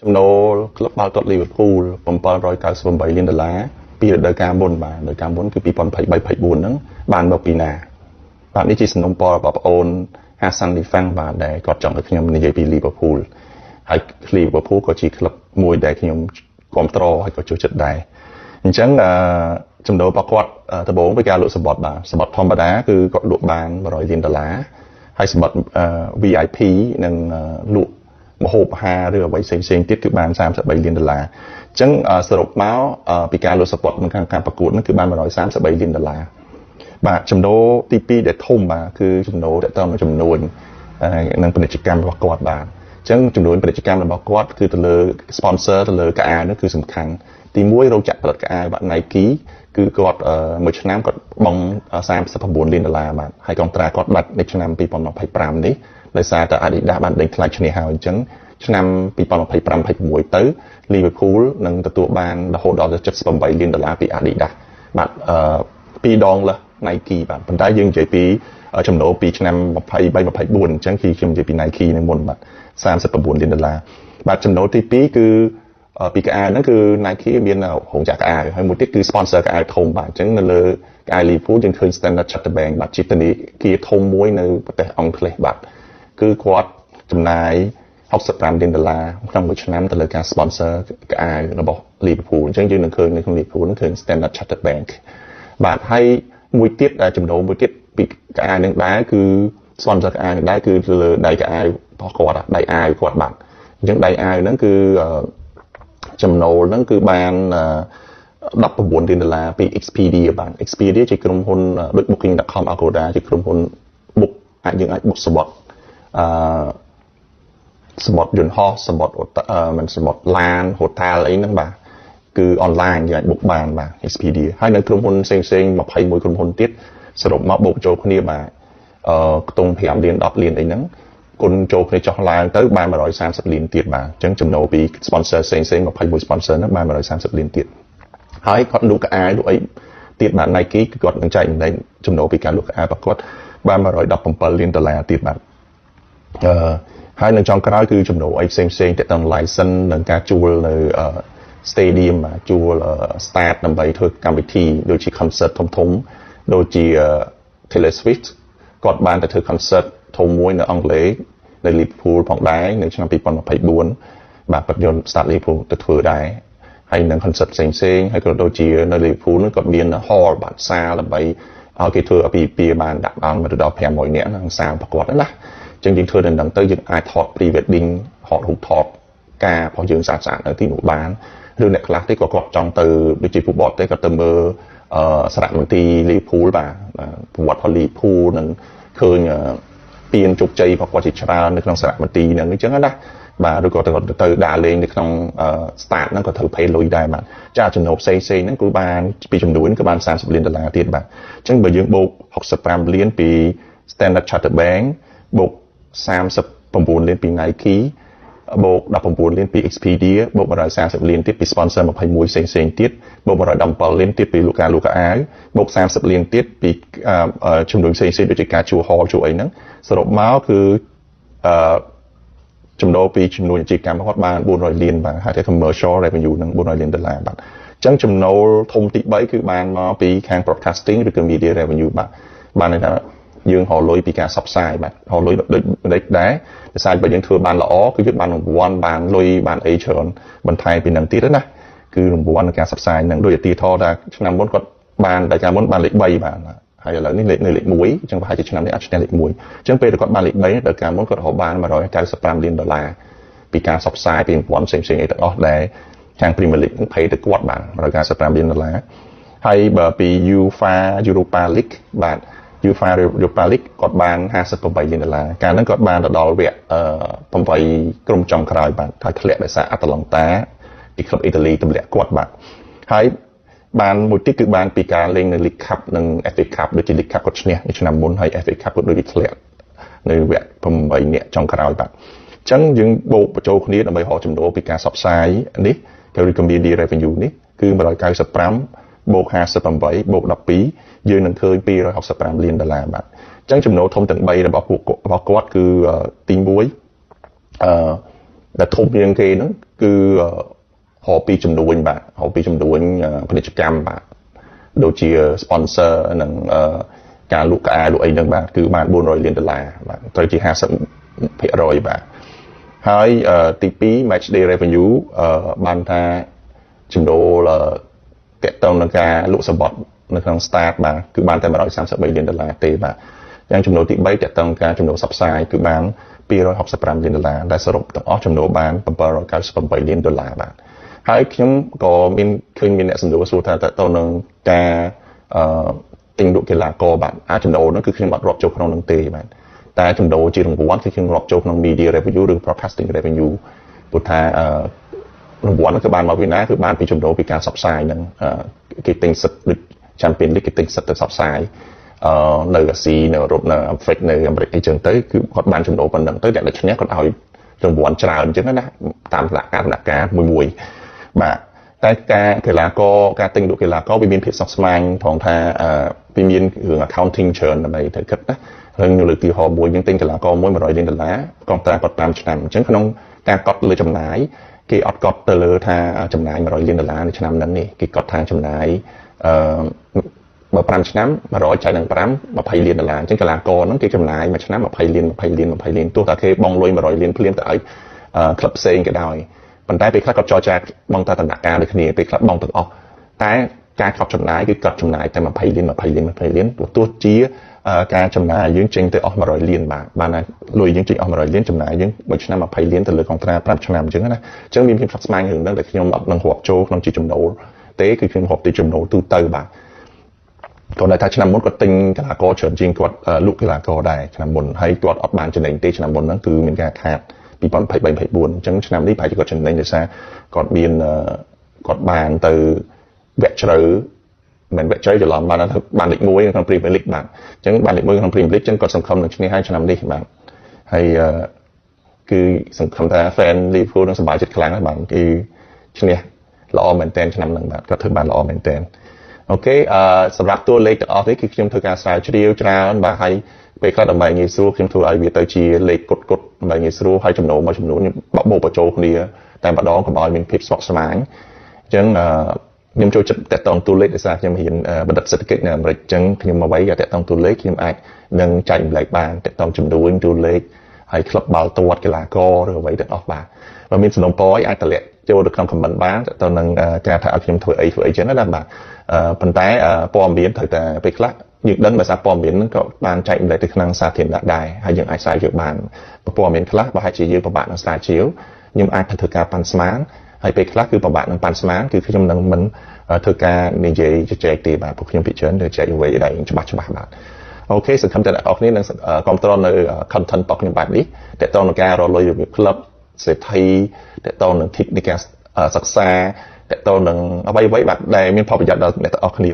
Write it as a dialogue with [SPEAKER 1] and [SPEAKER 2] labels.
[SPEAKER 1] ចំណូលក្លឹបបាល់ទាត់ Liverpool 798លានដុល្លារពីរដូវកាលមុនបាទរដូវកាលមុនគឺ2023 24ហ្នឹងបានមកពីណាបាទនេះជាសំណុំពររបស់ប្អូនហាសាន់លីហ្វាំងបាទដែលគាត់ចង់ឲ្យខ្ញុំនិយាយពី Liverpool ហើយ Liverpool ក៏ជាក្លឹបមួយដែលខ្ញុំគ្រប់គ្រងហើយក៏ចូលចិត្តដែរអញ្ចឹងអឺចំណូលរបស់គាត់ដំបូងពីការលក់សំបុត្របាទសំបុត្រធម្មតាគឺគាត់លក់បាន100លានដុល្លារហើយសំបុត្រ VIP និងលក់ម្ហូបអាហារឬអ្វីផ្សេងៗទៀតគឺបាន33លានដុល្លារអញ្ចឹងសរុបមកពីការលក់សំបុត្រក្នុងការប្រកួតហ្នឹងគឺបាន133លានដុល្លារបាទចំណូលទី2ដែលធំបាទគឺចំណូលទាក់ទងនឹងចំនួននិងពាណិជ្ជកម្មរបស់គាត់បាទអញ្ចឹងចំនួនពាណិជ្ជកម្មរបស់គាត់គឺទៅលើ sponsor ទៅលើខោអាវនោះគឺសំខាន់ទី1រោងចក្រផលិតខោអាវបាទ Nike គឺគាត់មួយឆ្នាំគាត់បង់39លានដុល្លារបាទហើយកុងត្រាគាត់ដាច់នៅឆ្នាំ2025នេះដោយសារតែ Adidas បានដេញថ្លៃឈ្នះហើយអញ្ចឹងឆ្នាំ2025 26ទៅ Liverpool នឹងទទួលបានរហូតដល់78លានដុល្លារពី Adidas បាទអឺពីរដងលើស Nike បាទប៉ុន្តែយើងនិយាយពីចំណូលពីឆ្នាំ23 24អញ្ចឹងគឺខ្ញុំនិយាយពី Nike នៅមុនបាទ39លានដុល្លារបាទចំណូលទី2គឺពីខោអាវហ្នឹងគឺ Nike មានរោងចក្រខោអាវហើយមួយទៀតគឺ sponsor ខោអាវធំបាទអញ្ចឹងនៅលើខោអាវ Liverpool យើងឃើញ Standard Chartered Bank បាទជាធនាគារធំមួយនៅប្រទេសអង់គ្លេសបាទគឺគាត់ចំណាយ65លានដុល្លារក្នុងមួយឆ្នាំទៅលើការ sponsor ខោអាវរបស់ Liverpool អញ្ចឹងយើងនឹងឃើញនៅក្នុង Liverpool នឹងឃើញ Standard Chartered Bank បាទហើយមួយទៀតដែលចំណូលមួយទៀតពីខោអាវនឹងដែរគឺ sponsor ខោអាវនឹងដែរគឺលើដៃខោអាវរបស់គាត់ដៃអាវគាត់បាទអញ្ចឹងដៃអាវហ្នឹងគឺចំណូលហ្នឹងគឺបាន19លានដុល្លារពី Expedia បាទ Expedia ជាក្រុមហ៊ុនដូច Booking.com Agoda ជាក្រុមហ៊ុន book អាចយើងអាច book សំបុត្រអឺសំបុត្រយន្តហោះសំបុត្រមិនសំបុត្រឡាន hotel អីហ្នឹងបាទគឺអនឡាញយើងអាច book បានបាទ Expedia ហើយនៅក្រុមហ៊ុនផ្សេងផ្សេង21ក្រុមហ៊ុនទៀតសរុបមកបូកចូលគ្នាបាទអឺខ្ទង់5លាន10លានអីហ្នឹងគុណចូលគ្នាចុះឡើងទៅបាន130លានទៀតបាទអញ្ចឹងចំណូលពី sponsor ផ្សេងផ្សេង21 sponsor ហ្នឹងបាន130លានទៀតហើយគាត់លក់ខោអាវលក់អីទៀតបាទ Nike គឺគាត់នឹងចែករំលែកចំណូលពីការលក់ខោអាវរបស់គាត់បាន117លានដុល្លារទៀតបាទអឺហើយនៅចុងក្រោយគឺចំណូលអីផ្សេងផ្សេងទាក់ទង license និងការជួលនៅ stadium បាទជួល stade ដើម្បីធ្វើកម្មវិធីដូចជា concert ធំធំដូចជា Taylor Swift គាត់បានទៅធ្វើ concert ធំមួយនៅអង់គ្លេសនៅ Liverpool ផងដែរនៅឆ្នាំ2024បាទគាត់យក stade Liverpool ទៅធ្វើដែរហើយនឹង concert ផ្សេងផ្សេងហើយក៏ដូចជានៅ Liverpool នោះគាត់មាន hall បាទសាលដើម្បីឲ្យគេធ្វើអាពាហ៍ពិពាហ៍បានដាក់ដល់ទៅដល់500នាក់ក្នុងសាលប្រកួតណាអញ្ចឹងយើងធ្វើដល់ហ្នឹងទៅយើងអាចថត pre wedding ថតរូបថតការរបស់យើងស្អាតស្អាតនៅទីនោះបានឬអ្នកខ្លះទេក៏គាត់ចង់ទៅដូចជាពូបតទេគាត់ទៅមើលអឺសារមន្ទីរ Liverpool បាទប្រវត្តិរបស់ Liverpool និងឃើញពានជោគជ័យរបស់គាត់ជាច្រើននៅក្នុងសារមន្ទីរហ្នឹងអញ្ចឹងណាបាទឬក៏ទៅទៅដើរលេងនៅក្នុង stade ហ្នឹងក៏ត្រូវ pay លុយដែរបាទចាចំណូលផ្សេងផ្សេងហ្នឹងគឺបានពីចំនួនគឺបាន30លានដុល្លារទៀតបាទអញ្ចឹងបើយើងបូក65លានពី Standard Chartered Bank បូក39លានពី Nike បូក19លានពី Expedia បូក130លានទៀតពី sponsor 21ផ្សេងផ្សេងទៀតបូក117លានទៀតពីលូកាលូកាអាវបូក30លានទៀតពីជំនួយផ្សេងផ្សេងដូចជាការជួល hall ជួលអីហ្នឹងសរុបមកគឺអឺចំណូលពីចំនួនអាជីវកម្មគាត់បាន400លានបាទហៅថា commercial revenue នឹង400លានដុល្លារបាទអញ្ចឹងចំណូលធំទី3គឺបានមកពីខាង broadcasting ឬក៏ media revenue បាទបានន័យថាយើងរកលុយពីការផ្សព្វផ្សាយបាទរកលុយដូចដូចដែរដោយសារបើយើងធ្វើបានល្អគឺយើងបានរង្វាន់បានលុយបានអីច្រើនបន្ថែមពីនឹងទៀតណាគឺរង្វាន់នៃការផ្សព្វផ្សាយនឹងដូចឧទាហរណ៍ថាឆ្នាំមុនគាត់បានតែកាលមុនបានលេខ3បាទហើយឥឡូវនេះលេខនៅលេខ1អញ្ចឹងប្រហែលជាឆ្នាំនេះអាចឈ្នះលេខ1អញ្ចឹងពេលដែលគាត់បានលេខ3ដល់កាលមុនគាត់រកបាន195លានដុល្លារពីការផ្សព្វផ្សាយពីរង្វាន់ផ្សេងៗអីទាំងអស់ដែលខាង Premier League នឹង pay ទៅគាត់បាទ195លានដុល្លារហើយបើពី UEFA Europa League បាទ UEFA Europa League គាត់បាន58លានដុល្លារកាលហ្នឹងគាត់បានទៅដល់វគ្គ8ក្រុមចុងក្រោយបាទហើយធ្លាក់ដោយសារអាតាឡង់តាពីក្លឹបអ៊ីតាលីទម្លាក់គាត់បាទហើយបានមួយទៀតគឺបានពីការលេងនៅ League Cup និង FA Cup ដូចជា League Cup គាត់ឈ្នះនៅឆ្នាំមុនហើយ FA Cup គាត់ដូចជាធ្លាក់នៅវគ្គ8នាក់ចុងក្រោយបាទអញ្ចឹងយើងបូកបញ្ចូលគ្នាដើម្បីរកចំណូលពីការផ្សព្វផ្សាយនេះគេឬក៏ media revenue នេះគឺ195បូក58បូក12យើងនឹងឃើញ265លានដុល្លារបាទអញ្ចឹងចំណូលធំទាំង3របស់ពួករបស់គាត់គឺទី1អឺដែលធំជាងគេហ្នឹង គឺរកពីចំនួនបាទរកពីចំនួនពាណិជ្ជកម្មបាទដូចជា sponsor និងការលក់ក្អាលក់អីហ្នឹងបាទគឺបាន400លានដុល្លារបាទត្រូវជា50%បាទហើយទី2 match day revenue បានថាចំណូលតាក់ទងនឹងការលក់សំបុត្រនៅក្នុង start បាទគឺបានតែ133លានដុល្លារទេបាទយ៉ាងចំណូលទី3តាក់ទងការចំណូលផ្សព្វផ្សាយគឺបាន265លានដុល្លារដែលសរុបទាំងអស់ចំណូលបាន798លានដុល្លារបាទហើយខ្ញុំក៏មានឃើញមានអ្នកសំដៅសួរថាតើទៅនឹងការទិញលក់កីឡាករបាទអាចចំណូលហ្នឹងគឺខ្ញុំអត់រាប់ចូលក្នុងនឹងទេបាទតែចំណូលជារង្វាន់គឺខ្ញុំរាប់ចូលក្នុង media revenue ឬ broadcasting revenue ព្រោះថារង្វាន់ហ្នឹងគឺបានមកពីណាគឺបានពីចំណូលពីការផ្សព្វផ្សាយហ្នឹងគេទិញសិទ្ធិដូច Champions League គេទិញសិទ្ធិទៅផ្សព្វផ្សាយនៅអាស៊ីនៅអឺរ៉ុបនៅអាហ្វ្រិកនៅអាមេរិកអីចឹងទៅគឺគាត់បានចំណូលប៉ុណ្ណឹងទៅអ្នកដែលឈ្នះគាត់ឲ្យរង្វាន់ច្រើនអញ្ចឹងណាតាមលក្ខណៈការមួយមួយបាទតែការកីឡាករការទិញលក់កីឡាករវាមានភាពស្មុគស្មាញត្រង់ថាវាមានរឿង accounting ច្រើនដើម្បីត្រូវគិតណារឿងលើកទីហោមួយយើងទិញកីឡាករមួយ100លានដុល្លារកងត្រាគាត់5ឆ្នាំអញ្ចឹងក្នុងការកត់លើចំណាយគេអត់កត់ទៅលើថាចំណាយ100លានដុល្លារនៅឆ្នាំហ្នឹងនេះគេកត់ថាចំណាយបើ5ឆ្នាំ100ចែកនឹង5 20លានដុល្លារអញ្ចឹងកីឡាករហ្នឹងគេចំណាយមួយឆ្នាំ20លាន20លាន20លានទោះតែគេបង់លុយ100លានភ្លាមទៅឲ្យក្លឹបផ្សេងក៏ដោយប៉ុន្តែពេលខ្លះគាត់ចរចាបង់តែដំណាក់កាលដូចគ្នាពេលខ្លះបង់ទាំងអស់តែការកត់ចំណាយគឺកត់ចំណាយតែ20លាន20លាន20លានទោះជាការចំណាយយើងចេញទៅអស់100លានបាទបានណាលុយយើងចេញអស់100លានចំណាយយើងមួយឆ្នាំ20លានទៅលើកុងត្រា5ឆ្នាំអញ្ចឹងណាអញ្ចឹងមានភាពស្មុគស្មាញរឿងហ្នឹងដែលខ្ញុំអត់នឹងរាប់ចូលក្នុងជាចំណូលទេគឺខ្ញុំរាប់ទីចំណូលទូទៅបាទគាត់ថាឆ្នាំមុនគាត់ទិញកីឡាករច្រើនជាងគាត់លក់កីឡាករដែរឆ្នាំមុនហើយគាត់អត់បានចំណេញទេឆ្នាំមុនហ្នឹងគឺមានការខាត2023 24អញ្ចឹងឆ្នាំនេះប្រហែលជាគាត់ចំណេញដោយសារគាត់មានគាត់បានទៅវគ្គជ្រៅមិនវគ្គជ្រៅច្រឡំបានបានលេខ1ក្នុង Premier League បាទអញ្ចឹងបានលេខ1ក្នុង Premier League អញ្ចឹងគាត់សង្ឃឹមនឹងឈ្នះហើយឆ្នាំនេះបាទហើយគឺសង្ឃឹមថា fan Liverpool នឹងសប្បាយចិត្តខ្លាំងហើយបាទគឺឈ្នះល្អមែនទែនឆ្នាំហ្នឹងបាទគាត់ធ្វើបានល្អមែនទែនអូខេសម្រាប់តួលេខទាំងអស់នេះគឺខ្ញុំធ្វើការស្រាវជ្រាវច្រើនបាទហើយពេលខ្លះដើម្បីងាយស្រួលខ្ញុំធ្វើឲ្យវាទៅជាលេខគុតគុតដើម្បីងាយស្រួលហើយចំណូលមួយចំនួនខ្ញុំបូកបញ្ចូលគ្នាតែម្ដងកុំឲ្យមានភាពស្មុគស្មាញអញ្ចឹងខ្ញុំចូលចិត្តតាក់ទងតួលេខដោយសារខ្ញុំរៀនបណ្ឌិតសេដ្ឋកិច្ចនៅអាមេរិកអញ្ចឹងខ្ញុំអ្វីក៏តាក់ទងតួលេខខ្ញុំអាចនឹងចែករំលែកបានតាក់ទងចំនួនតួលេខហើយក្លឹបបាល់ទាត់កីឡាករឬអ្វីទាំងអស់បាទបើមានសំណូមពរអាចតម្លាក់ចូលទៅក្នុង comment បានទៅនឹងការថាឲ្យខ្ញុំធ្វើអីធ្វើអីចឹងណាបាទប៉ុន្តែព័ត៌មានត្រូវតែពេលខ្លះយើងដឹងដោយសារព័ត៌មានហ្នឹងក៏បានចែករំលែកទៅក្នុងសាធារណៈដែរហើយយើងអាចស្រាវជ្រាវបានព័ត៌មានខ្លះប្រហែលជាយើងពិបាកនឹងស្រាវជ្រាវខ្ញុំអាចធ្វើការប៉ាន់ស្មានហើយពេលខ្លះគឺពិបាកនឹងប៉ាន់ស្មានគឺខ្ញុំនឹងមិនធ្វើការនិយាយជជែកទេបាទព្រោះខ្ញុំពិចារណាទៅចែកអ្វីដែលច្បាស់ច្បាស់បាទអូខេសង្ឃឹមថាអ្នកនរគ្នានឹងគ្រប់គ្រងនៅ content របស់ខ្ញុំបែបនេះតើតើនឹងការរកលុយរបៀបក្លឹបសេដ្ឋីតើតើនឹង tip នៃការសិក្សាតើតើនឹងអ្វីៗបាទដែលមានផលប្រយោជន៍ដល់អ្នកទាំងអស់គ្នា